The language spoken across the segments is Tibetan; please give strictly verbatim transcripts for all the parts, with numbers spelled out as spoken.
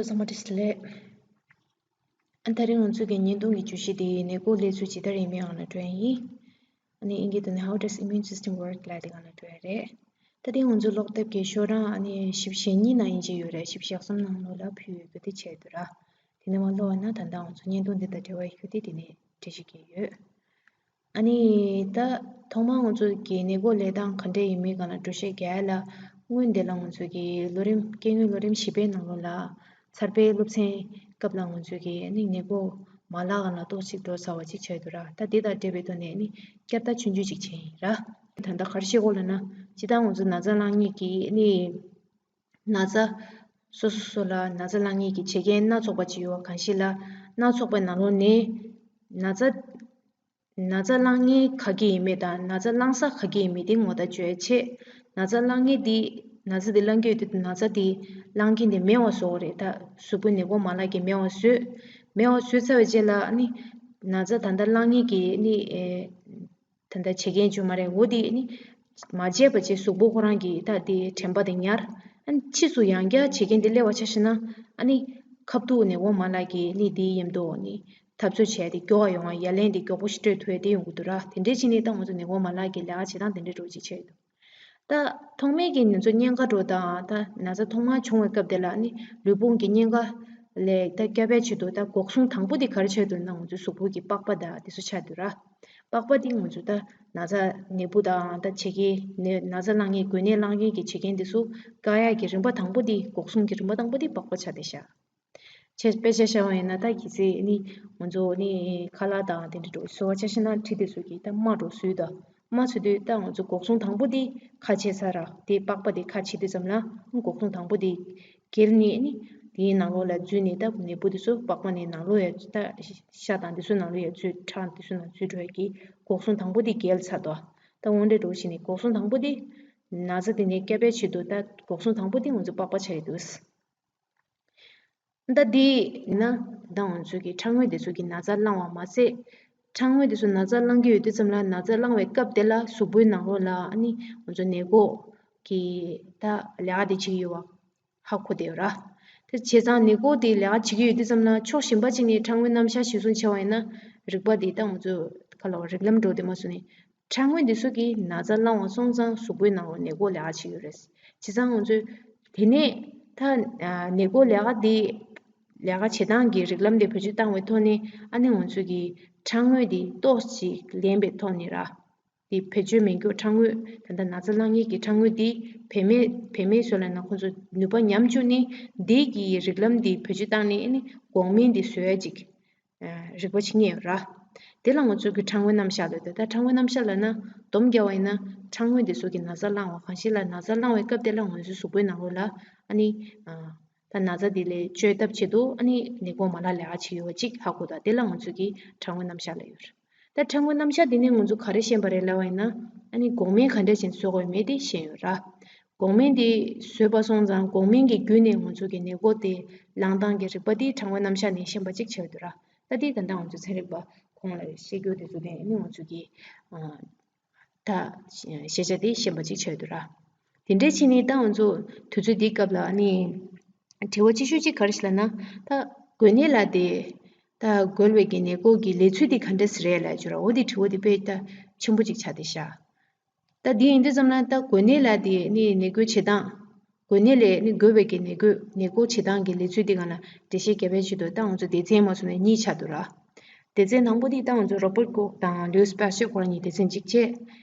ཚང་མ་བཀྲ་ཤིས་བདེ་ལེགས། ཨ་ད་རིང་ང་ཚོའི་གི་བརྙན་ཐུང་གི་བརྗོད་གཞི་དེ་ནད་འགོག་ལས་ཚུལ་ཇི་ལྟར་ཡིན་མིན་སྒང་ལ་འགྲོ་ཡ་ཡིན། ཨ་ནི་ཨིན་སྐད་ཐོག་ནས་How does immune system work ལབ་དེ་སྒང་ལ་འགྲོ་ཡ་རེད། ད་དེ་ང་ཚོའི་ཀློག་དེབ་ཀྱི་ཤོག་གྲངས་ཨ་ནི་བཞི་བཅུ་ཞེ་གཉིས་ནང་ཡིན་གྱི་ཡོད་རེད། བཞི་བཅུ་ཞེ་གསུམ་ནང་ལོགས་ལ་ཕུལ་ཡོད་རྒྱུ་དེ་བྱས་འདུག་ར། དེ་ནས་མར་ཀློག་པ་ན་ད་ལྟ་ང་ཚོ་བརྙན་ཐུང་འདི་དང་འབྲེལ་བ་ཡོད་རྒྱུ་དེ་དེ་ནས་འགྲེལ་བཤད་རྒྱག་གི་ཡོད། ཨ་ནི་ད་ཐོག་མར་ང་ཚོ་གི་ནད་འགོག་ལས་སྟངས་ག་འདྲས་ཡིན་མིན་སྒང་ལ་འགྲེལ་བཤད་རྒྱག་ཡ་ལ། སྔོན་འདི་ལ་ང་ཚོ་གི་ལོ་རིམ་སྐྱེ་དངོས་ལོ་རིམ་བཞི་པའི་ནང་ལོགས་ལ་ཚར་པའི་སློབ་ཚན་སྐབས་ལ་ང་ཚོ་གི་ཨ་ནི་ནད་འགོག་མ་ལག་སྒང་ལ་ཏོག་ཙམ་འགྲོ་ཚར་བ་ཅིག་ཆགས་འདུག་ར། ད་འདི་དང་འབྲེལ་བའི་ཐོག་ནས་ཨ་ནི་བསྐྱར་ལྟ་ཆུང་ཆུང་ཅིག་བྱས་ཡིན་ར། ད་ལྟ་ག་རེ་བཤད་དགོས་ལབ་ན། སྤྱིར་བཏང་ང་ཚོ་ན་ཚ་བླངས་མཁན་གྱི་ཨ་ནི་ན་ཚ་སོ་སོ་སོ་ལ་ན་ཚ་བླངས་མཁན་གྱི་བྱེད་མཁན་སྣ་ཚོགས་པ་ཅིག་ཡོད་པ་གང་ཞིག་ལ། སྣ་ཚོགས་པའི་ནང་ལོགས་ནས་ན་ཚ་ན་ཚ་བླངས་མཁན་ག་གི་ཡིན་མིན་དང་ན་ཚ་བླངས་ས་ག་གི་ཡིན་མིན་དེ་ངོ་ཚ་བཅོས་ཆེད། ན་ཚ་བླངས་མཁན་དེ་ན་ཚ་དེ་བླངས་ཀྱི་ཡོད་དུས་ན་ཚ་དེ་བླངས་མཁན་དེ་མེད་པ་བཟོ་དགོས་རེད། ད་གཟུགས་པོའི་ནད་འགོག་མ་ལག་གིས་མེད་པ་བཟོས། མེད་པ་བཟོས་ཚར་བའི་རྗེས་ལ་ཨ་ནི་ན་ཚ་ད་ལྟ་བླངས་མཁན་གྱི་ཨ་ནི་ཨེ། ད་ལྟ་བྱེད་མཁན་ཅིག་མ་རེད། འོ་དེ་ནི་མ་བརྗེད་པ་བྱས་གཟུགས་པོ་ཁོ་རང་གི་ད་དེ་དྲན་པ་དེ་ཉར། ཨ་ནི་ཕྱིས་སུ་ཡང་བསྐྱར་བྱེད་མཁན་དེ་སླེབས་པ་ཆ་བཞག་ན། ཨ་ནི་ཁ་ཐུག་ནས་འོ་མ་ལག་གིས་ནི་དེའི་མཉམ་དུ་ནི་འཐབ་རྩོད་བྱས་ཏེ་མགྱོགས་པ་ཡོང་བ། ཡ་ལན་དེ་མགྱོགས་པོ་ཞིག་སྤྲོད་ཐུབ་ཡ་དེ་ཡོང་གི་འདུག་ར། དེ་འདྲས་བྱས་ནས་ད་ང་ཚོ་ནད་འགོག་མ་ལག་གི་ལས་ཀ་བྱེད་སྟངས་དེ་འདྲས་འདྲ་བོ་ཅིག་ཆགས་ཡོད་འདུག་ད་ཐོག་མའི་གི་ང་ཚོ་གཉན་ཁ་འདྲ་བོ་དང་ད་ན་ཚ་ཐོག་མར་བྱུང་བའི་སྐབས་དེ་ལ་ནི་ལུས་ཕུང་གི་གཉན་ཁ་ལས་ད་བསྐྱབ་པའི་ཆེད་དུ་ད་འགོག་སྲུང་དང་པོ་དེ་ག་རེ་བྱས་འདུག་ན། ང་ཚོའི་གཟུགས་པོ་གི་པགས་པ་དང་དེ་ཚོ་ཆགས་འདུག་ར། པགས་པ་དེ་ང་ཚོ་ད་ན་ཚ་ནད་འབུ་དང་ད་བྱེད་མཁན་ནད་ན་ཚ་བླངས་མཁན་འགོས་ནད་བླངས་མཁན་གྱི་བྱེད་མཁན་དེ་ཚོ་བཀག་ཡག་གི་རིམ་པ་དང་པོ་དེ། འགོག་སྲུང་གི་རིམ་པ་དང་པོ་དེ་པགས་པ་ཆགས་བསྡད་ཤག་བྱས་དཔེ་ཆ་བཞག་པ་ཡིན་ན། ད་གལ་སྲིད་ནི་ང་ཚོ་ནི་ཁ་ལག་དང་དེ་འདྲ་འདྲ་བོ་ཟོས་པ་ཆ་བཞག་ན། དེ་དེ་ཚོ་གིས་ད་རྨ་འདྲ་བོ་བཟོས་དང་། རྨ་བཟོས་དུས་ད་ང་ཚོ་འགོག་སྲུང་དང་པོ་དེ་ཁ་ཕྱེ་ཚར་ར། དེ་པགས་པ་དེ་ཁ་ཕྱེ་དུས་ཙམ་ལ་འགོག་སྲུང་དང་པོ་དེ་འགེལ་ནས་ནི་དེའི་ནང་ལོགས་ལ་འཛུལ་ནས། ད་ནད་འབུ་དེ་ཚོ་པགས་པ་ནས་ནང་ལོགས་ཡར་ད་ཤ་དང་དེ་ཚོ་ནང་ལོགས་ཡར་འཛུལ། ཁྲག་དེ་ཚོ་ནང་འཛུལ་འགྲོ་ཡག་གི་འགོག་སྲུང་དང་པོ་དེ་འགེལ་ཚར་དོ། ད་འོ་འདྲ་འདྲ་བོ་བྱས་ནས་འགོག་སྲུང་དང་པོ་དེ་ན་ཚ་དེ་ནས་བསྐྱབ་པའི་ཆེད་དུ། ད་འགོག་སྲུང་དང་པོ་དེ་ང་ཚོ་པགས་པ་ཆགས་ཡོད་འདུག་ད་འདི་ཡིན་ན་ད་ང་ཚོ་གི་ཕྲ་རྔོས་དེ་ཚོ་གིས་ན་ཚ་བསླང་བ་མ་ཟད། ཕྲ་རྔོས་དེ་ཚོ་ན་ཚ་བསླང་གི་ཡོད་དུས་ཙམ་ལ། ན་ཚ་བསླང་བའི་སྐབས་དེ་ལ་གཟུགས་པོའི་ནང་ལོགས་ལ་ཨ་ནི་ང་ཚོ་ནད་འགོག་གི་ད་ལས་ཀ་དེ་བྱེད་ཀྱི་ཡོད་པ་ཧ་གོ་བསྡད་ཡོད་ར། དེ་བྱས་ཙང་ནད་འགོག་དེ་ལས་ཀ་བྱེད་ཀྱི་ཡོད་དུས་ཙམ་ལ། ཕྱོགས་གཞན་པ་གཅིག་ནས་ཕྲ་རྔོས་རྣམ་གཞག་གཞིར་བཟུང་བྱས་པ་ཡིན་ན། རིག་པ་དེ་ད་ང་ཚོ་ག་ལ་བ་རིགས་ལམ་འགྲོ་དེ་མ་སོང་ནས། ཕྲ་རྔོས་འདི་ཚོ་གིས་ན་ཚ་བསླང་བ་སོང་ཙང་གཟུགས་པོའི་ནང་ལོགས་ནད་འགོག་ལས་ཀ་བྱེད་ཀྱི་ཡོད་རེད། བྱས་ཙང་ང་ཚོས་དེ་ནས་ད་ནད་འགོག་ལས་ཀ་འདི་ལས་ཀ་བྱེད་སྟངས་ཀྱི་རིགས་ལམ་དེ་བེད་སྤྱོད་བཏང་བའི་ཐོག་ནས། ཨ་ནི་ང་ཚོ་གི་ཕྲ་རྔོས་འདི་ཏོག་ཙམ་ལེན་པའི་ཐོག་ནས་ར། དེ་བེད་སྤྱོད་མེད་རྒྱུ། ཕྲ་རྔོས་ད་ལྟ་ན་ཚ་བསླང་མཁན་གྱི་ཕྲ་རྔོས་འདི་བེད་མེད་བེད་མེད་བཟོ་ལབ་ན། ཁོང་ཚོ་ནུས་པ་ཉམས་བཅུག་ནས་འདི་གི་རིགས་ལམ་འདི་བེད་སྤྱོད་བཏང་ནས། ཨ་ནི་འགོག་སྨན་འདི་བཟོ་ཡ་ཅིག་རིག་པ་ཆེ་ངེས་ར། དེ་ལ་ང་ཚོ་གི་ཕྲ་རྔོས་རྣམ་གཞག་ལབ་དེ། ད་ཕྲ་རྔོས་རྣམ་གཞག་ལབ་ན། སྡོམ་རྒྱག་པ་ཡིན་ན་ཕྲ་རྔོས་དེ་ཚོ་གིས་ན་ཚ་བསླང་བ་གང་ཞིག་ལ། ན་ཚ་བསླང་བའི་སྐབས་དེ་ལ་ང་ཚོའི་གཟུགས་པོའི་ནང་ལོགས་ལ་ཨ་ནི་ད་ན་ཚ་དེ་ལས་བཅོས་ཐབས་ཆེད་དུ་ཨ་ནི་ནད་འགོག་མ་ལག་ལས་ཀ་བྱེད་ཀྱི་ཡོད་པ་ཅིག་ཧ་གོ་དང་། དེ་ལ་ང་ཚོ་གི་ཕྲ་རྔོས་རྣམ་གཞག་ལབ་ཡོད་རེད། ད་ཕྲ་རྔོས་རྣམ་གཞག་དེ་ནས་ང་ཚོ་ག་རེ་ཤེས་པ་རེད་ལབ་པ་ཡིན་ན། ཨ་ནི་འགོག་སྨན་ག་འདྲས་བྱས་ནས་བཟོ་དགོས་མེད་དེ་ཤེས་ཡོད་ར། འགོག་སྨན་དེ་བཟོས་པ་སོང་ཙང་འགོག་སྨན་གྱི་བརྒྱུད་ནས་ང་ཚོ་གི་ནད་འགོག་དེ་བསླང་སྟངས་ཀྱི་རིག་པ་དེ་ཕྲ་རྔོས་རྣམ་གཞག་ནས་ཤེས་པ་ཅིག་ཆགས་ཡོད་འདུག་ར། ད་དེ་ད་ལྟ་ང་ཚོ་ཚན་རིག་པ་ཁོང་ལ་བཤད་རྒྱུ་དེ་ཚོ་དེ་ནི་ང་ཚོ་གི་ཨ་ད་ཤེས་བྱ་དེ་ཤེས་པ་ཅིག་ཆགས་ཡོད་འདུག་ར། དེ་འདྲའི་ཕྱིན་ནས་ད་ང་ཚོ་དུས་ཚོད་འདིའི་སྐབས་ལ་ནི་དྲི་བ་ཆེ་ཤོས་ཅིག་ག་རེ་ཞིག་ལབ་ན། ད་འགོས་ནད་ལ་དེ་ད་འགོས་པའི་གི་ནད་འགོག་གི་ལས་ཚུལ་དེ་ག་འདྲས་རེད་ལབ་རྒྱུ་ར། འོ་དེ་དྲི་བ་དེ་དཔེ་ད་ཆེན་པོ་ཅིག་ཆགས་བསྡད་ཤག་ད་འདི་ཡིན་དུས་ཙམ་ན་ད་འགོས་ནད་ལ་དེ་ནི་ནད་འགོག་བྱེད་སྟངས། འགོས་ནད་ལས་ནི་འགོས་པའི་གི་ནད་འགོག་ནད་འགོག་བྱེད་སྟངས་ཀྱི་ལས་ཚུལ་འདི་སྒང་ལ་འགྲེལ་བཤད་རྒྱབ་པའི་ཆེད་དུ་ད་ང་ཚོ་སྡེ་ཚན་མ་སོང་ནས་གཉིས་ཆགས་འདུག་ར། སྡེ་ཚན་དང་པོ་འདི་ད་ང་ཚོ་Robert Koch དང་Louis Pasteur ཁོ་རང་གཉིས་སྡེ་ཚན་གཅིག་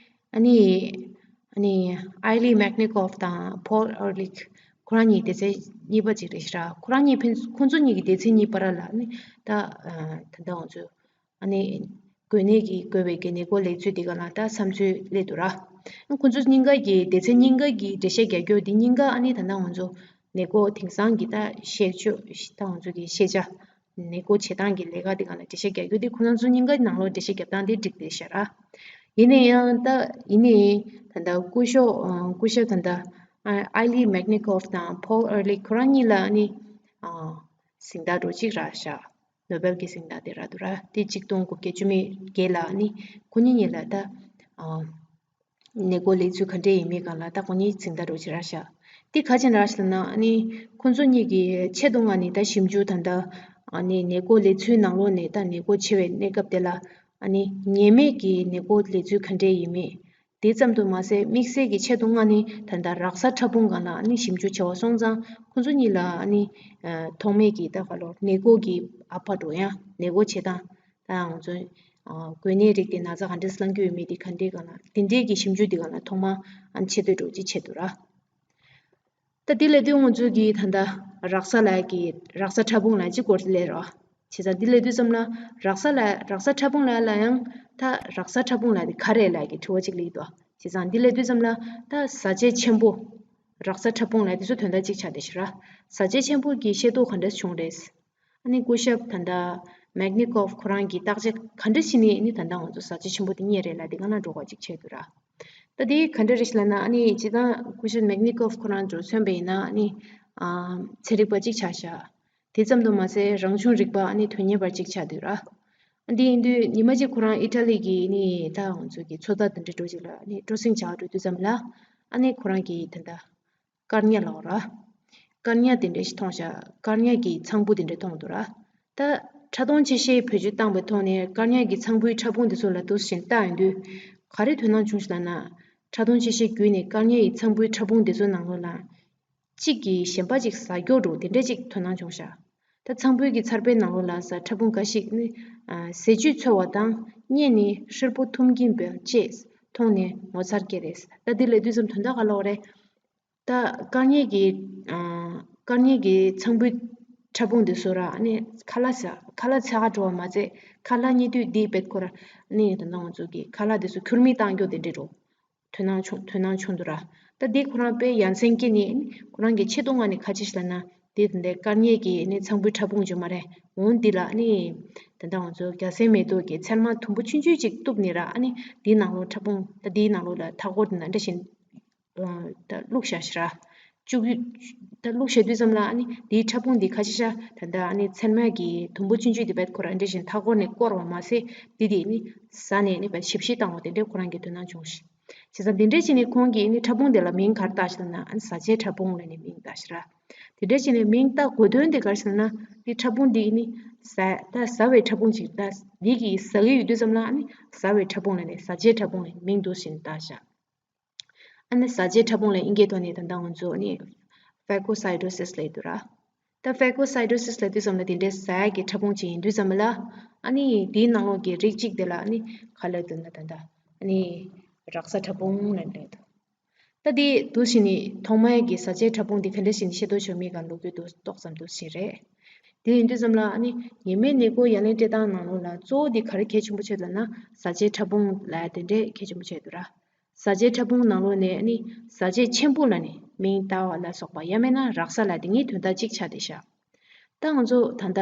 བྱས། ཨ་ནི་ཨ་ནི་Ilya Mechnikov དང་Paul Ehrlich ཁོ་རང་གཉིས་སྡེ་ཚན་གཉིས་པ་ཅིག་རེད་ཤག་ར། ཁོ་རང་གཉིས་ཕན་ཁོ་ཚོ་གཉིས་ཀྱི་སྡེ་ཚན་གཉིས་བར་ལ་ནི་ད་ད་ལྟ་ང་ཚོ་ཨ་ནི་འགོས་ནད་ཀྱིས་འགོས་པའི་གི་ནད་འགོག་ལས་ཚུལ་འདི་སྒང་ལ་ད་བསམ་ཚུལ་སླེབས་འདུག་ར། ཁོ་ཚོ་གཉིས་ཀ་གི་སྡེ་ཚན་གཉིས་ཀ་གི་འགྲེལ་བཤད་རྒྱག་རྒྱུ་འདི་གཉིས་ཀ་ཨ་ནི་ད་ལྟ་ང་ཚོ་ནད་འགོག་དེང་སང་གི་ད་བཤད་སྤྱོད་ད་ང་ཚོ་གི་ཤེས་བྱ། ནད་འགོག་བྱེད་སྟངས་ཀྱི་ལས་ཀ་འདི་སྒང་ལ་འགྲེལ་བཤད་རྒྱག་རྒྱུ་འདི་ཁོ་རང་ཚོ་གཉིས་ཀ་ནང་ལོགས་འགྲེལ་བཤད་རྒྱབ་སྟངས་འདི་འགྲིག་བསྡད་ཤག་ར། ཡིན་ན་ཡང་ད་ཡིན་ནའི་ད་ལྟ་སྐུ་ཞབས་ཨ་སྐུ་ཞབས་ད་ལྟ་ཨ་Ilya Mechnikov དང་Paul Ehrlich ཁོ་རང་གཉིས་ལ་ཨ་ནི་ཨ་གཟེངས་རྟགས་འདྲ་བོ་ཅིག་རག་ཤག་ནོ་བེལ་གྱི་གཟེངས་རྟགས་དེ་རག་འདུག་ར། དེ་གཅིག་སྟོང་དགུ་བརྒྱ་བཅུ་མེད་བརྒྱད་ལ་ཨ་ནི་ཁོ་གཉིས་གཉིས་ལ་ད་ཨ་ ནད་འགོག་ལས་ཚུལ་ག་འདྲས་ཡིན་མིན་སྒང་ལ་ད་ཁོ་གཉིས་ཚིག་མདའ་འདྲ་ཅིག་རག་ཤག་དེ་ག་ཅིག་རག་ཤག་ལབ་ན་ཨ་ནི་ཁོ་ཚོ་གཉིས་ཀྱིས་ཆེད་དུ་མངགས་ནས་ད་ཞིབ་འཇུག་ད་ལྟ་ཨ་ནི་ནད་འགོག་ལས་ཚུལ་ནང་ལོགས་ནས་ད་ནད་འགོག་བྱེད་པའི་གནས་སྐབས་དེ་ལ་ཨ་ནི་ཉེན་མེད་ཀྱི་ནད་འགོག་ལས་ཚུལ་ག་འདྲས་ཡིན་མིན། དེ་ཙམ་དུ་མ་ཟད་དམིགས་བསལ་གྱི་ཆེད་དུ་མངགས་ནས་ད་ལྟ་རགས་ཚ་ཕྲ་ཕུང་སྒང་ལ་ཨ་ནི་ཞིབ་འཇུག་བྱས་པ་སོང་ཙང་ཁོ་ཚོ་གཉིས་ལ་ཨ་ནི་ཐོག་མེད་ཀྱི་ད་ག་ལོ་ནད་འགོག་གི་ཨ་ཕ་འགྲོ་ཡང་ནད་འགོག་བྱེད་སྟངས་ད་ང་ཚོ་འགོས་ནད་རིགས་དེ་ན་ཚ་ག་འདྲས་སླང་རྒྱུ་ཡོད་མེད་དེ་ག་འདྲས་སྒང་ལ་དེ་འདྲས་ཀྱི་ཞིབ་འཇུག་དེ་སྒང་ལ་ཐོག་མ་ཨ་ནི་ཆེད་དུ་འགྲོ་ཅིག་བྱེད་འདུག་ར། ད་དེ་ལས་དུས་ང་ཚོ་གི་ད་ལྟ་རགས་ཚ་ལབ་ཀྱི་རགས་ཚ་ཕྲ་ཕུང་ལབ་ཅིག་སྐོར་དེ་ལས་རོ། བྱས་ཙང་དེ་ལས་དུས་ཙམ་ལ་རགས་ཚ་ལ་རགས་ཚ་ཕྲ་ཕུང་ལབ་ལ་ཡང་ད་རགས་ཚ་ཕྲ་ཕུང་ལབ་དེ་ག་རེ་ལབ་ཀྱི་དྲི་བ་ཅིག་སླེབས་འདུག་བྱས་ཙང་དེ་ལས་དུས་ཙམ་ལ་ད་བཟའ་བཅའ་ཆེན་པོ་རགས་ཚ་ཕྲ་ཕུང་ལབ་དེ་ཚོ་དོན་དག་ཅིག་ཆགས་བསྡད་ཤག་ར། བཟའ་བཅའ་ཆེན་པོ་གི་ཤེས་རྟོགས་ག་འདྲ་བྱུང་རེད། ཨ་ནི་སྐུ་ཞབས་ད་ལྟ་མེག་ནི་ཀོབ་ཁོ་རང་གིས་བརྟག་དཔྱད་ག་འདྲ་བྱས་ནས་ཨ་ནི་ད་ལྟ་ང་ཚོ་བཟའ་བཅའ་ཆེན་པོ་དེ་རྙེད་རེད་ལབ་དེ་སྔ་ན་འགྲོ་ག་ཅིག་བྱས་འདུག་ར། ད་དེ་ག་འདྲ་རེད་ལབ་ན་ཨ་ནི་སྤྱིར་བཏང་སྐུ་ཞབས་མེག་ནི་ཀོབ་ཁོ་རང་ཚོར་མཚོན་པ་ཡིན་ན་ཨ་ནི་ཨ་ཚན་རིག་པ་གཅིག་ཆགས་ཤག་དེ་ཙམ་དུ་མ་ཟད་རང་བྱུང་རིག་པ་ཨ་ནི་དོན་གཉེར་བ་གཅིག་ཆགས་འདུག་ར། ཨ་འདི་ཡིན་དུས་ཉི་མ་གཅིག་ཁོ་རང་ཨི་ཊ་ལི་གི་ཨ་ནི་ད་ང་ཚོ་གི་ཚོད་ལྟ་དེ་འདྲ་འགྲོ་ཅིག་ལ་ཨ་ནི་སྤྲོ་གསེང་བྱ་བ་འགྲོ་དུས་ཙམ་ལ་ཨ་ནི་ཁོ་རང་གི་ད་ལྟ་སྐར་ཉ་ལབ་ར། སྐར་ཉ་དེ་འདྲ་ཞིག་མཐོང་ཤག་སྐར་ཉ་གི་ཚངས་བུག་དེ་འདྲ་མཐོང་འདུག་ར། ད་ཕྲ་མཐོང་ཆེ་ཤེལ་བེད་སྤྱོད་བཏང་པའི་ཐོག་ནས་སྐར་ཉ་གི་ཚངས་བུག་ཕྲ་ཕུང་དེ་ཚོ་ལ་འདུག་སེ་བལྟས་ཡོང་དུས་ག་རེ་དོ་སྣང་བྱུང་ཞིག་ལབ་ན། ཕྲ་མཐོང་ཆེ་ཤེལ་བརྒྱུད་ནས་སྐར་ཉ་ཡི་ཚངས་བུག་ཕྲ་ཕུང་དེ་ཚོའི་ནང་ལོགས་ལ་གཅིག་གིས་གཞན་པ་གཅིག་ཟ་རྒྱུ་འདྲ་དེ་འདྲ་ཅིག་དོ་སྣང་བྱུང་ཤག་ད་ཚངས་བུག་གི་ཚར་པའི་ནང་ལོགས་ལ་ཟ་ཕྲ་ཕུང་འགའ་ཞིག་ནི་ཟས་བཅུད་འཚོལ་བ་དང་གཉིས་ནི་ཧྲིལ་པོ་འཐུམ་གྱིན་པ་བཅས་མཐོང་ནས་ངོ་མཚར་སྐྱེ་རེད། ད་འདི་ལས་དུས་ཙམ་དོན་དག་ག་ལོག་རེད། ད་སྐར་ཉ་གི་སྐར་ཉ་གི་ཚངས་བུག་ཕྲ་ཕུང་འདི་ཚོ་ར་ནི་ཁ་ལག་ཟ་ཁ་ལག་ཟ་ག་འགྲོ་བ་མ་ཚད་ཁ་ལག་རྙེད་དུས་འདི་བེད་ཁོ་ར་ནི་ད་ནང་ང་ཚོ་གི་ཁ་ལག་འདི་ཚོ་ཁྱུར་མིད་བཏང་རྒྱུ་དེ་འདྲ་རུ་དོ་སྣང་བྱུང་དོ་སྣང་བྱུང་འདུག་ར། ད་འདི་ཁོ་རང་དཔེ་ཡ་མཚན་སྐྱེས་ནས་ཁོ་རང་གི་ཆེད་དུ་མངགས་ནས་ཁ་ཅིག་ལབ་ན་འདི་དེ་འདྲའི་སྐར་ཉ་གི་ནི་ཚངས་བུག་ཕྲ་ཕུང་ཅིག་མ་རེད། འོང་འདི་ལ་ནི་ད་ལྟ་ང་ཚོ་རྒྱ་སེ་མེ་ཏོག་གི་ཚེར་མ་དུམ་བུ་ཆུང་ཆུང་ཅིག་གཏུབ་ནས་ར་ཨ་ནི་འདིའི་ནང་ལོགས་ཕྲ་ཕུང་ད་འདིའི་ནང་ལོགས་ལ་མཐའ་འཁོར་འདི་ན་འདྲ་བཞིན། ད་བླུགས་བཞག་ཤག་ར། བཅུག་ད་བླུགས་བཞག་དུས་ཙམ་ལ་ཨ་ནི་དེའི་ཕྲ་ཕུང་འདི་ཁ་ཤས་ཤ་ད་ལྟ་ཨ་ནི་ཚེར་མ་གི་དུམ་བུ་ཆུང་ཆུང་དེ་བས་ཁོ་རང་འདྲ་བཞིན་མཐའ་འཁོར་ནས་བསྐོར་བ་མ་ཟད་འདི་དེ་ནི་ཟ་ནས་ནི་བས་ཞིབ་ཞིབ་བཏང་བ་དེ་འདྲའི་ཁོ་རང་གི་དོ་སྣང་བྱུང་ཤག་བྱས་ཙང་འདི་འདྲ་བྱས་ནས་ཁོང་གིས་ནི་ཕྲ་ཕུང་དེ་ལ་མིང་ག་རེ་བཏགས་ཤག་ན་ཨ་ནི་ཟ་བྱེད་ཕྲ་ཕུང་ལབ་ནས་མིང་བཏགས་ཤག་ར། དེ་འདྲ་བྱས་ནས་མིང་བཏགས་དགོས་དོན་དེ་ག་རེ་ཟེར་ན་འདི་ཕྲ་ཕུང་འདི་ནི་ཟ་ད་ཟ་བའི་ཕྲ་ཕུང་ཅིག་ད་འདི་གི་ཟ་གི་ཡོད་དུས་ཙམ་ལ་ཨ་ནི་ཟ་བའི་ཕྲ་ཕུང་ལབ་ནས་ཟ་བྱེད་ཕྲ་ཕུང་ལབ་ནས་མིང་འདུག་བཞིན་བཏགས་ཤག་ཨ་ནི་ཟ་བྱེད་ཕྲ་ཕུང་ལ་དབྱིན་སྐད་ཐོག་ནས་ད་ལྟ་ང་ཚོ་ནི་ཕ་ཀོ་སའི་ཌོ་སིས་ལབ་འདུག་ར། ད་ཕ་ཀོ་སའི་ཌོ་སིས་ལབ་དུས་ཙམ་ལ་དེ་འདྲའི་ཟ་ཡག་གི་ཕྲ་ཕུང་ཅིག་ཡིན་དུས་ཙམ་ལ་ཨ་ནི་དེའི་ནང་ལོགས་ཀྱི་རིགས་གཅིག་དེ་ལ་ཨ་ནི་ག་ལབ་འདུག་ན་ད་ལྟ་ཨ་ནི་རགས་ཚ་ཕྲ་ཕུང་ལབ་འདུག་ད་དེ་འདུག་བཞིན་ནི་ཐོག་མའི་གི་ཟ་བྱེད་ཕྲ་ཕུང་དེ་ག་འདྲ་བཞིན་ཤེས་རྟོགས་བྱུང་མིན་ག་ལོ་རྒྱུས་འདུག་ཏོག་ཙམ་འདུག་བཞིན་རེད། དེ་ཡིན་དུས་ཙམ་ལ་ཨ་ནི་ཉེན་མེད་ནད་འགོག་ཡ་ལན་སྤྲད་སྟངས་ནང་ལོགས་ལ་གཙོ་བོ་དེ་ག་རེ་གལ་ཆེན་པོ་ཆེ་ལབ་ན་ཟ་བྱེད་ཕྲ་ཕུང་ལ་དེ་འདྲས་གལ་ཆེན་པོ་ཆེ་འདུག་ར། ཟ་བྱེད་ཕྲ་ཕུང་ནང་ལོགས་ནས་ནི་ཟ་བྱེད་ཆེན་པོ་ལ་ནི་མིང་བཏགས་པ་ལ་སོགས་པ་ཡང་མིན་ན་རགས་ཚ་ལ་དེ་གཉིས་དོན་དག་གཅིག་ཆགས་བསྡད་ཤག་ད་ང་ཚོ་ད་ལྟ་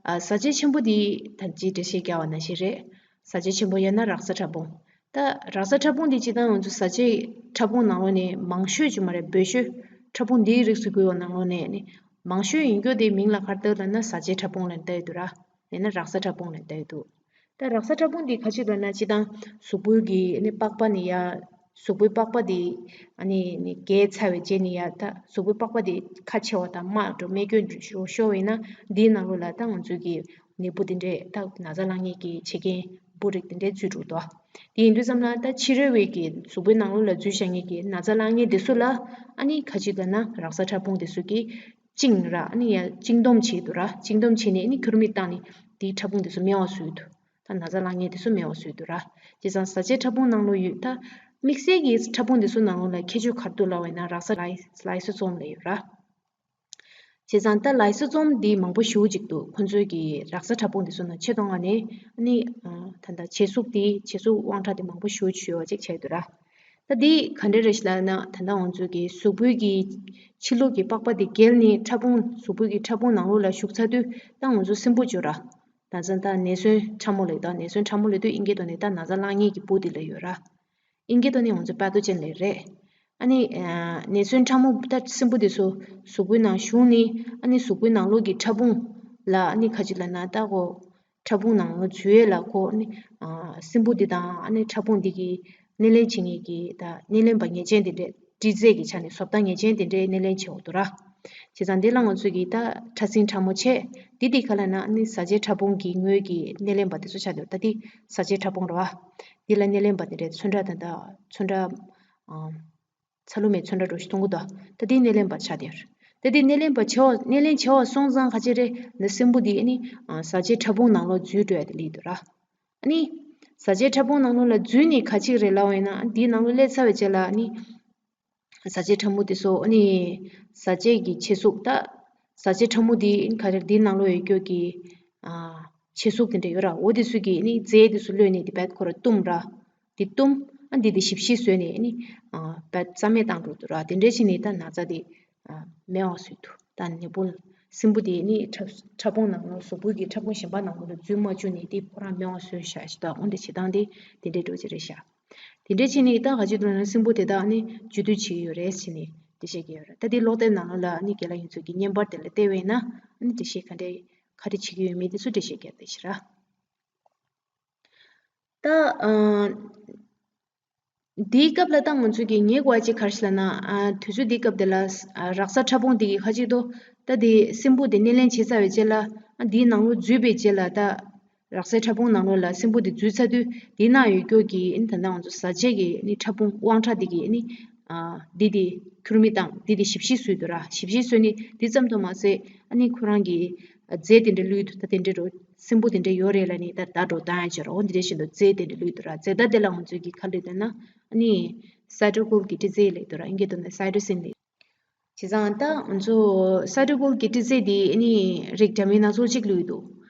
ཨ་ཟ་བྱེད་ཆེན་པོ་འདི་ད་ཅི་འགྲེལ་བཤད་རྒྱག་པ་ནང་བཞིན་རེད། ཟ་བྱེད་ཆེན་པོ་ཡང་ན་རགས་ཚ་ཕྲ་ཕུང་། ད་རགས་ཚ་ཕྲ་ཕུང་འདི་སྤྱིར་བཏང་ང་ཚོ་ཟ་བྱེད་ཕྲ་ཕུང་ནང་ལོགས་ནས་མང་ཤོས་ཅིག་མ་རེད་འབོལ་ཤོས་ཕྲ་ཕུང་འདིའི་རིགས་སུ་བགོས་པ་ནང་ལོགས་ནས་ནི་མང་ཤོས་ཡིན་རྒྱུ་དེ་མིང་ལ་ག་རེ་བཏགས་ལབ་ན་ཟ་བྱེད་ཕྲ་ཕུང་ལབ་བཏགས་ཡོད་འདུག་ར། ཡང་ན་རགས་ཚ་ཕྲ་ཕུང་ལབ་བཏགས་ཡོད་འདུག་ད་རགས་ཚ་ཕྲ་ཕུང་འདི་ག་ཅི་ལབ་ན་སྤྱིར་བཏང་གཟུགས་པོའི་གི་ནི་པགས་པ་ནི་ཡ། གཟུགས་པོའི་པགས་པ་འདི་ཨ་ནི་ནི་རྒས་ཚར་བའི་རྗེས་ནི་ཡ་ད་གཟུགས་པོའི་པགས་པ་འདི་ཁ་ཕྱེ་བ་དང་དམར་འགྲོ་རྨས་སྐྱོན་འགྲོ་ཤོར་བས་ན་འདིའི་ནང་ལོགས་ལ་ད་ང་ཚོའི་གི་ནད་འབུ་འདི་འདྲས་ད་ན་ཚ་ལངས་མཁན་གྱི་བྱེད་མཁན་འབུ་རིགས་འདི་འདྲས་འཛུལ་འགྲོ་འདུག་དེ་ཡིན་དུས་ཙམ་ལ་ད་ཕྱི་རོལ་བའི་གི་གཟུགས་པོའི་ནང་ལོགས་ལ་འཛུལ་བཞག་མཁན་གྱི་ན་ཚ་ལངས་མཁན་འདི་ཚོ་ལ་ཨ་ནི་ག་ཅི་ལབ་ན་རགས་ཚ་ཕྲ་ཕུང་འདི་ཚོ་གིས་བཅིངས་ར་ཨ་ནི་ཡ་བཅིངས་འདོམས་བྱེད་འདུག་ར། བཅིངས་འདོམས་བྱས་ནས་ཨ་ནི་ཁུར་མིད་བཏང་ནས་དེའི་ཕྲ་ཕུང་འདི་ཚོ་མེད་པ་བཟོས་འདུག་ད་ན་ཚ་ལངས་མཁན་དེ་ཚོ་མེད་པ་བཟོས་འདུག་ར། བྱས་ཙང་ཟ་བྱེད་ཕྲ་ཕུང་ནང་ལོགས་ཡོད་ད། དམིགས་བསལ་གྱི་ཕྲ་ཕུང་དེ་ཚོ་ནང་ལོགས་ལ་ཁྱད་ཆོས་ག་རེ་འདུག་ལབ་པ་ཡིན་ན་རགས་ཚ་ལའི་ལའི་སོ་ཙོམ་ལབ་ཡོད་ར། བྱས་ཙང་ད་ལའི་སོ་ཙོམ་འདི་མང་པོ་ཞེ་པོ་ཅིག་འདུག་ཁོང་ཚོའི་གི་རགས་ཚ་ཕྲ་ཕུང་དེ་ཚོ་ནང་ཆེད་གཏོང་ངང་ནས་ནི་ད་ལྟ་བྱེད་གཟུགས་དེ་བྱེད་གཟུགས་དབང་ཕྲ་དེ་མང་པོ་ཞེ་པོ་ཅིག་ཡོད་པ་ཅིག་བྱས་འདུག་ར། ད་འདི་ག་འདྲ་རེད་ལབ་ན་ད་ལྟ་ང་ཚོའི་གི་གཟུགས་པོའི་གི་ཕྱི་ལོགས་ཀྱི་པགས་པ་དེ་བརྒལ་ནས་ཕྲ་ཕུང་གཟུགས་པོའི་གི་ཕྲ་ཕུང་ནང་ལོགས་ལ་ཞུགས་ཚར་དུས་ད་ང་ཚོ་སྲིན་འབུ་ཅིག་ཡོད་ར། ད་ཚ་ད་ནད་སོན་ཕྲ་མོ་ལབ་ད་ནད་སོན་ཕྲ་མོ་ལབ་དུས་དབྱིན་སྐད་ཐོག་ནས་ད་ན་ཚ་ལངས་མཁན་གྱི་འབུ་དེ་ལབ་ཡོད་ར། དབྱིན་སྐད་ཐོག་ནས་ང་ཚོ་པ་ཐོ་ཅན་ལབ་རེད། ཨ་ནི་ནད་སོན་ཕྲ་མོ་ད་སྲིན་འབུ་དེ་ཚོ་གཟུགས་པོའི་ནང་ཞུགས་ནས་ཨ་ནི་གཟུགས་པོའི་ནང་ལོགས་ཀྱི་ཕྲ་ཕུང་ལ་ཨ་ནི་ག་ཅི་ལབ་ན་ད་གོ་ཕྲ་ཕུང་ནང་ལོགས་འཛུལ་ཡས་ལ་གོ་ཨ་ནི་སྲིན་འབུ་འདི་དང་ཨ་ནི་ཕྲ་ཕུང་འདི་གི་ སྣེ་ལེན་བྱེད་མཁན་གྱི་ད་སྣེ་ལེན་པ་ངེས་ཅན་དེ་འདྲས་ཊི་ཛེ་གི་ཆ་ནས་བཟོ་ལྟ་ངེས་ཅན་དེ་འདྲས་སྣེ་ལེན་བྱེད་འོ་དུ་ར། བྱས་ཙང་འདི་ལ་ང་ཚོས་ཀྱི་ད་ཕྲ་སྲིན་ཕྲ་མོ་ཆེ་འདི་དེ་ག་ལ་ན་ནི་བཟའ་བཅའི་ཕྲ་ཕུང་གི་ངོས་ཀྱི་སྣེ་ལེན་པ་དེ་ཚོ་ཆགས་འདུག་ད་འདི་བཟའ་བཅའི་ཕྲ་ཕུང་རེད་བ། འདི་ལ་སྣེ་ལེན་པ་དེ་འདྲས་ཚོན་ཁྲ་དང་ད་ཚོན་ཁྲ་ཚ་ལུ་མའི་ཚོན་ཁྲ་འདྲ་ཞིག་གཏོང་གི་འདུག་ད་འདི་སྣེ་ལེན་པ་ཆགས་དེ་རེད། ད་འདི་སྣེ་ལེན་པ་བྱེད་འོ་སྣེ་ལེན་བྱེད་འོ་སོང་ཙང་ག་ཅི་རེད་ན་སྲིན་པོ་འདི་ནི་བཟའ་བཅའི་ཕྲ་ཕུང་ནང་ལོགས་འཛུལ་འགྲོ་ཡ་དེ་ལི་འདུག་ར། ཨ་ནི། བཟའ་བཅའི་ཕྲ་ཕུང་ནང་ལོགས་ལ་འཛུལ་ནས་ག་ཅིག་རེད་ལབ་པ་ཡིན་ན་འདིའི་ནང་ལོགས་སླེབས་ཚར་བའི་རྗེས་ལ་ཨ་ནི། བཟའ་བཅའི་ཕྲ་མོ་དེ་ཚོ་ཨ་ནི། བཟའ་བཅའི་གི་ཕྱེ་གཟུགས་ད། བཟའ་བཅའི་ཕྲ་མོ་དེ་ག་རེ་འདིའི་ནང་ལོགས་ཡོད་རྒྱུ་གི་ཨ། ཕྱེ་གཟུགས་དེ་འདྲ་ཡོད་ར། འོ་དེ་ཚོ་གི་ཨ་ནི་རྫས་དེ་ཚོ་གློད་ནས་དེ་བད་ཁོ་ར་བཏུམ་ར། དེ་བཏུམ། ཨ་འདི་དེ་ཞིབ་ཞིབ་བཟོས་ནས་ཨ་ནི། ཨ། བད་རྩ་མེད་བཏང་འགྲོ་འདུག་ར། དེ་འདྲ་བྱས་ནས་ད་ན་ཚ་དེ། མེད་པ་བཟོས་འདུག་ད་ནི་བུ་སྲིན་པོ་དེ་ནི་ཕྲ་ཕྲ་ཕུང་ནང་ལ་གཟུགས་པོའི་གི་ཕྲ་ཕུང་གཞན་པ་ནང་ལོགས་ལ་འཛུལ་མ་བཅུག་ནས་དེ་ཁོ་རང་མེད་པ་བཟོས་བཞག་ཞིག་ད་འོ་འདྲ་བྱེད་སྟངས་དེ་དེ་འདྲའི་འགྲོ་གི་རེད་ཤག་དེ་འདྲ་བྱས་ནས་ད་ག་ཅི་འདུག་ན་སྲིན་པོ་དེ་དག་ནི་བཅོས་སྡུད་བྱེད་ཀྱི་ཡོད་རེད་ཟེར་ནས་འགྲེལ་བཤད་རྒྱག་ཡོད་རེད། ད་དེ་ཀློག་དེབ་ནང་ལོགས་ལ་ནི་རྒན་ལགས་ཡིན་ཚོད་ཀྱི་བརྙན་པར་དེ་ལ་བལྟས་པ་ཡིན་ན་ནི་འགྲེལ་བཤད་ག་འདྲ་ག་རེ་བྱེད་ཀྱི་ཡོད་མེད་དེ་ཚོ་འགྲེལ་བཤད་རྒྱག་བསྡད་ཤག་ར། ད། ཨ། འདིའི་སྐབས་ལ་ད་ང་ཚོས་ཀྱི་ངེས་དགོས་པ་ཅིག་ག་རེ་ཞིག་ལབ་ན། ཨ། དུས་ཚོད་འདིའི་སྐབས་འདི་ལ་ས་ཨ་རགས་ཕྲ་ཕུང་འདི་གི་ཁ་ཅིག་ཏུ་ད་འདི་སྲིན་པོ་འདི་སྣེ་ལེན་བྱས་ཚར་བའི་རྗེས་ལ། ཨ། འདིའི་ནང་ལོགས་འཛུལ་བའི་རྗེས་ལ་ད་རགས་ཕྲ་ཕུང་ནང་ལོགས་ལ་སྲིན་པོ་འདི་འཛུལ་ཚར་དུས་འདིའི་ནང་ཡོད་རྒྱུ་གི་ཨ་ནི་ད་ལྟ་ང་ཚོ་བཟའ་བཅའི་གི་ཨ་ནི་ཕྲ་ཕུང་དབང་ཕྲ་འདི་གི་ཨ་ནི། ཨ། འདི་དེ་ཁྱུར་མིད་བཏང་འདི་དེ་ཞིབ་ཞིབ་བཟོས་འདུག་ར། ཞིབ་ཞིབ་བཟོས་ནས་འདི་ཙམ་དུ་མ་ཟད་ཨ་ནི་ཁོ་རང་གི་རྫས་དེ་འདྲ་བླུགས་འདུག་ད་དེ་འདྲ་རོ་སྲིན་པོ་དེ་འདྲ་ཡོད་རེད་ལབ་ནས་ད་ད་འགྲོ་བཏང་ཡ་བྱས་ར། འོ་འདི་འདྲ་བཞིན་དུ་རྫས་དེ་འདྲ་བླུགས་འདུག་ར། རྫས་ད་དེ་ལ་ང་ཚོས་ཀྱི་ཁ་ལུད་དེ་ན་ཨ་ནི་སའི་ཊོ་ཀོལ་གྱི་ཊི་ཛེ་ལབ་འདུག་ར། ཨིན་སྐད་དུ་ན་སའི་ཊོ་སིན་ལབ། བྱས་ཙང་ད་ང་ཚོ་སའི་ཊོ་ཀོལ་གྱི་ཊི་ཛེ་དེ་ཨ་ནི་རིགས་འདྲ་མིན་སྣ་ཚོགས་ཅིག་བླུགས་འདུག་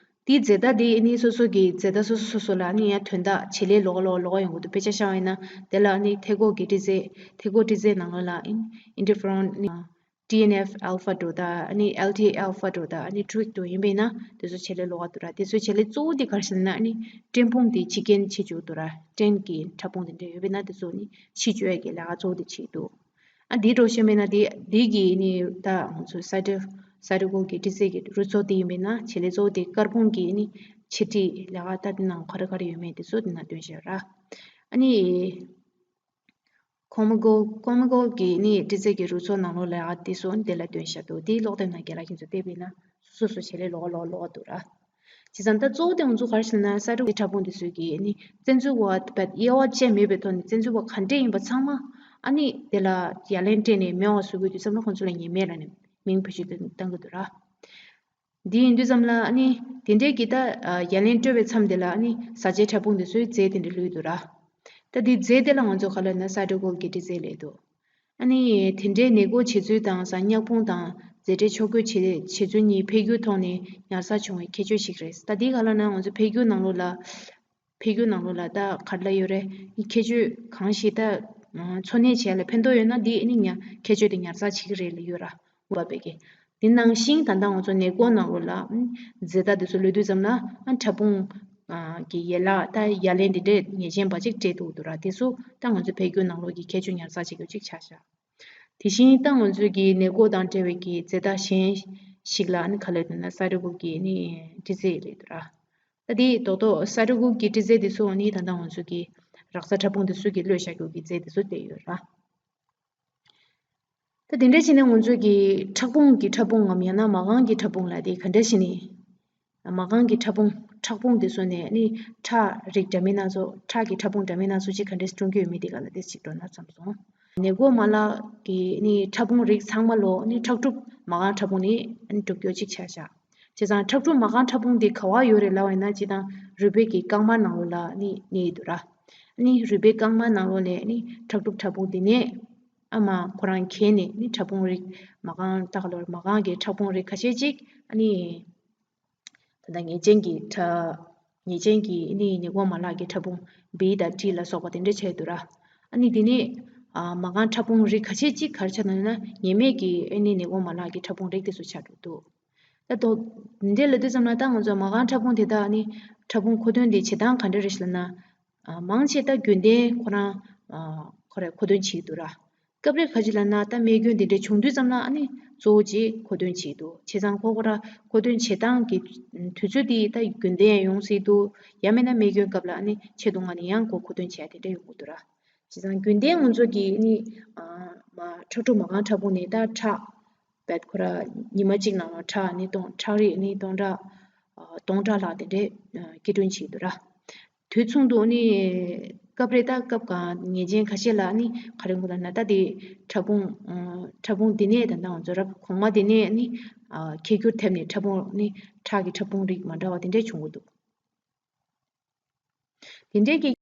དེའི་རྫས་ད་དེ་ཨ་ནི་སོ་སོ་གི་རྫས་ད་སོ་སོ་སོ་སོ་ལ་ཨ་ནི་ཡང་དོན་དག་བྱེད་ལས་ལོགས་ཀ་ལོགས་ཀ་ལོགས་ཀ་ཡོང་གི་འདུག་དཔེ་ཆ་བཞག་པ་ཡིན་ན་དེ་ལ་ཨ་ནི་ཐད་ཀོག་གི་ཊི་ཛེ་ཐད་ཀོག་ཊི་ཛེ་ནང་ལོགས་ལ་ཨིན་ཨིན་ཊར་ཕེ་རོན་ཊི་ཨེན་ཨེཕ་ཨལ་ཕ་འདྲ་ད་ཨ་ནི་ཨེལ་ཊི་ཨེ་ཨལ་ཕ་འདྲ་ད་ཨ་ནི་ཊུ་ཝིག་འདྲ་ཡིན་པ་ཡིན་ན་དེ་ཚོ་བྱེད་ལས་ལོགས་ཀ་འདུག་ར། དེ་ཚོ་བྱེད་ལས་གཙོ་བོ་དེ་ག་རེ་ཟེར་ན་ཨ་ནི་སྐྲན་ཕུང་དེ་འཆི་རྐྱེན་བྱེད་བཅུག་འདུག་ར། སྐྲན་གྱི་ཕྲ་ཕུང་དེ་འདྲ་ཡོད་པ་ཡིན་ན་དེ་ཚོ་ནི་འཆི་བཅུག་ཡ་གི་ལས་ཀ་གཙོ་བོ་དེ་བྱེད་འདུག་ཨ་འདི་འདྲ་བཤད་མེད་ན་འདི་འདི་གི་ནི་ད་ང་ཚོ་སའི་ཊོ་སའི་ཊོ་ཀོལ་གྱི་ཊི་ཛེ་གི་རུ་ཚོགས་དེ་ཡིན་པས་ན་བྱེད་ལས་གཙོ་བོ་དེ་དཀར་ཕུང་གི་ནི་འཆི་ཁྲིད་ལས་ཀ་ད་དེ་ནང་ག་རེ་ག་རེ་ཡོད་མེད་དེ་ཚོ་དེ་ན་སྟོན་བཞག་ར། ཨ་ནི་ཀོ་མ་ཀོལ་ཀོ་མ་ཀོལ་གི་ནི་ཊི་ཛེ་གི་རུ་ཚོགས་ནང་ལོགས་ལས་ཀ་དེ་ཚོ་དེ་ལ་སྟོན་བཞག་འདུག་དེ་ཀློག་དེབ་ནང་རྒན་ལགས་ཁྱེད་ཚོ་བལྟས་པས་ན་སོ་སོ་བྱེད་ལས་ལོགས་ཀ་ལོགས་ཀ་ལོགས་ཀ་འདུག་ར། བྱས་ཙང་ད་གཙོ་བོ་དེ་ང་ཚོ་ག་རེ་ཟེར་ན་སའི་ཊོ་ཀོལ་ཕྲ་ཕུང་དེ་ཚོས་ཀྱིས་ནི་བཙན་འཛུལ་བ་དཔེ་དབྱེ་བ་ཕྱེ་མེད་པའི་ཐོག་ནས་བཙན་འཛུལ་བ་ག་འདྲས་ཡིན་པ་ཚང་མ་ཨ་ནི་དེ་ལ་ཡ་ལན་སྤྲད་ནས་མེད་པ་བཟོ་དགོས་དུས་ཙམ་ལ་ཁོང་ཚོ་ལ་ཉེས་མེད་ལབ་ནས་མིང་བེད་སྤྱོད་བཏང་གི་འདུག་ར། འདི་ཡིན་དུས་ཙམ་ལ་ཨ་ནི་དེ་འདྲས་ཀྱི་ད་ཡ་ལན་སྤྲོད་པའི་མཚམས་དེ་ལ་ཨ་ནི་བཟའ་བཅའི་ཕྲ་ཕུང་དེ་ཚོས་རྫས་དེ་འདྲས་བླུགས་འདུག་ར། ད་འདི་རྫས་དེ་ལ་ང་ཚོ་ག་ལབ་ན་སའི་ཊོ་ཀོལ་གྱི་ཊི་ཛེ་ལབ་འདུག་ཨ་ནི་དེ་འདྲའི་ནད་འགོག་བྱེད་ཚུལ་དང་གཟའ་ཉག་ཕུང་དང་རྫས་འབྲེལ་ཕྱོགས་བགོས་བྱེད་བྱེད་ཚུལ་གཉིས་འཕེལ་འགྱུར་ཐོག་ནས་ཉར་ཚགས་བྱུང་བའི་ཁྱད་ཆོས་ཤིག་རེད། ད་འདི་ག་ལབ་ན་ང་ཚོ་འཕེལ་འགྱུར་ནང་ལོགས་ལ་འཕེལ་འགྱུར་ནང་ལོགས་ལ་ད་ག་རེ་ལབ་ཡོད་རེད། ཨི་ཁྱད་ཆོས་གང་ཞིག་ད་འཚོ་གནས་བྱེད་ཡ་ལ་ཕན་ཐོགས་ཡོད་ན་འདི་ཨ་ནི་ཉ་ཁྱད་ཆོས་དེ་ཉར་ཚགས་བྱེད་ཀྱི་རེད་ལབ་ཡོད་ར། འོ་བ་པའི་གི། དེ་ནང་བཞིན་ད་ལྟ་ང་ཚོ་ནད་འགོག་ནང་ལོགས་ལ་ཨ་རྫས་ད་དེ་ཚོ་བླུགས་དུས་ཙམ་ལ་ཨ་ཕྲ་ཕུང་གི་ཡན་ལག་ད་ཡ་ལན་འདི་འདྲས་ངེས་ཅན་པ་ཅིག་སྤྲད་འདུག་འདུག་ར། དེ་ཚོ་ད་ང་ཚོ་འཕེལ་འགྱུར་ནང་ལོགས་ཀྱི་ཁྱད་ཆོས་ཉར་ཚགས་བྱེད་རྒྱུ་ཅིག་ཆགས་ཤག་དེ་བཞིན་ད་ང་ཚོས་ཀྱི་ནད་འགོག་དང་འབྲེལ་བའི་གི་རྫས་ད་གཞན་ཞིག་ལ་ཨ་ནི་ག་ལབ་འདུག་ན་སའི་ཊོ་ཀོལ་གྱི་ནི་ཊི་ཛེ་ལབ་འདུག་ར། ད་དེ་རྡོག་རྡོག་སའི་ཊོ་ཀོལ་གྱི་ཊི་ཛེ་དེ་ཚོ་ནི་ད་ལྟ་ང་ཚོ་གི་རགས་ཕྲ་ཕུང་དེ་ཚོ་གི་གློད་བཞག་རྒྱུ་གི་རྫས་དེ་ཚོ་བསྡད་ཡོད་ར། ད་དེ་འདྲ་བྱས་ནས་ང་ཚོ་གི་ཁྲག་ཕུང་གི་ཕྲ་ཕུང་ངམ་ཡང་ན་མ་རྐང་གི་ཕྲ་ཕུང་ལ་དེ་ག་འདྲ་བྱས་ནས། མ་རྐང་གི་ཕྲ་ཕུང་ཁྲག་ཕུང་དེ་ཚོ་ནས་ནི་ཁྲག་རིགས་འདྲ་མིན་སྣ་ཚོགས་ཁྲག་གི་ཕྲ་ཕུང་འདྲ་མིན་སྣ་ཚོགས་ཅིག་ག་འདྲས་བསྐྲུན་གྱི་ཡོད་མེད་དེ་ག་ལ་དེ་ཅིག་འགྲོ་ན་བསམ་སོང་། ནད་འགོག་མ་ལག་གི་ནི་ཕྲ་ཕུང་རིགས་ཚང་མ་ལོ་ནི་ཁྲག་གྲུབ་མ་རྐང་ཕྲ་ཕུང་ནི་ནི་གྲུབ་རྒྱུ་ཅིག་ཆགས་བཞག་བྱས་ཙང་ཁྲག་གྲུབ་མ་རྐང་ཕྲ་ཕུང་དེ་ག་བ་ཡོད་རེད་ལབ་པ་ཡིན་ན་སྤྱིར་བཏང་རུས་པའི་གི་རྐང་མ་ནང་ལོགས་ལ་ནི་གནས་ཡོད་འདུག་ར། ནི་རུས་པའི་རྐང་མ་ནང་ལོགས་ནས་ནི་ཁྲག་གྲུབ་ཕྲ་ཕུང་དེ་ནས་ཨ་མ་ཁོ་རང་ཁྱེར་ནས་ནི་ཕྲ་ཕུང་རིགས་མ་རྐང་ལྟ་ག་ལོར་མ་རྐང་གི་ཕྲ་ཕུང་རིགས་ཁ་ཤས་ཅིག་ཨ་ནི། ད་ལྟ་ངེས་ཅན་གྱི་ཕྲ། ངེས་ཅན་གྱི་ནི་ནད་འགོག་མ་ལག་གི་ཕྲ་ཕུང་B་དང་T་ལ་སོགས་པ་དེ་འདྲ་བྱས་འདུག་ར། ཨ་ནི་དེ་ནི་ཨ་མ་རྐང་ཕྲ་ཕུང་རིགས་ཁ་ཤས་ཅིག་ག་རེ་ཆགས་འདུག་ན་ངེས་མེད་ཀྱི་ཨ་ནི་ནད་འགོག་མ་ལག་གི་ཕྲ་ཕུང་རིགས་དེ་ཚོ་ཆགས་འགྲོ་འདུག་ད་དོ། འདི་འདྲ་ལབ་དུས་ཙམ་ལ་ད་ང་ཚོ་མ་རྐང་ཕྲ་ཕུང་དེ་དག་ནི་ཕྲ་ཕུང་མཁོ་འདོན་དེ་བྱེད་སྟངས་ག་འདྲ་རེད་ཞེ་ན། ཨ་མང་ཆེ་ད་རྒྱུན་ལྡན་ཁོ་རང་ཨ་ཁོ་རེ་མཁོ་འདོན་བྱེད་ཀྱི་འདུག་ར། སྐབས་རེ་ཁ་ཅིག་ལ་ན་ད་རྨས་སྐྱོན་འདི་འདྲ་བྱུང་དུས་ཙམ་ལ་ཨ་ནི་གཙོ་བོ་ཅིག་མཁོ་འདོན་བྱེད་ཀྱི་འདུག་བྱས་ཙང་ཁོ་ཁོ་ར་མཁོ་འདོན་བྱེད་སྟངས་ཀྱི་དུས་ཚོད་འདི་ད་རྒྱུན་ལྡན་ཡོང་སྲིད་འདུག་ཡང་མིན་ན་རྨས་སྐྱོན་སྐབས་ལ་ཨ་ནི་ཆེད་དུ་ང་ནི་ཡང་ཁོ་མཁོ་འདོན་བྱས་དེ་འདྲ་ཡོང་གི་འདུག་ར། བྱས་ཙང་རྒྱུན་ལྡན་ང་ཚོ་གི་ནི་ཨ་མ་ཁྲག་འཁྲུག་མ་རྐང་ཕྲ་ཕུང་ནི་ད་ཁྲག་བད་ཁོ་ར་ཉི་མ་གཅིག་ནང་ལ་ཁྲག་ནི་སྟོང་ཁྲག་རིགས་ནི་སྟོང་ཕྲག་ཨ་སྟོང་ཕྲག་ལྷག་དེ་འདྲས་ཨ་སྐྱིལ་ཀྲུང་བྱེད་འདུག་ར། དུས་མཚུངས་སུ་ནི་སྐབས་རེ་ད་སྐབས་གང་ངེས་ཅན་ཁ་ཤས་ལ་ནི་ག་རེ་ངོ་ལ་ན་ད་དེ་ཕྲ་ཕུང་ཨ་ཕྲ་ཕུང་དེ་ནས་ད་ལྟ་ང་ཚོ་ར་གོང་མ་དེ་ནས་ནི་ཨ་ཁྱད་འགྱུར་ཐེབས་ནས་ཕྲ་ཕུང་ནི་ཁྲག་གི་ཕྲ་ཕུང་རིགས་མ་འདྲ་བ་དེ་འདྲས་བྱུང་གི་འདུག་དེ་འདྲས་ཀྱི་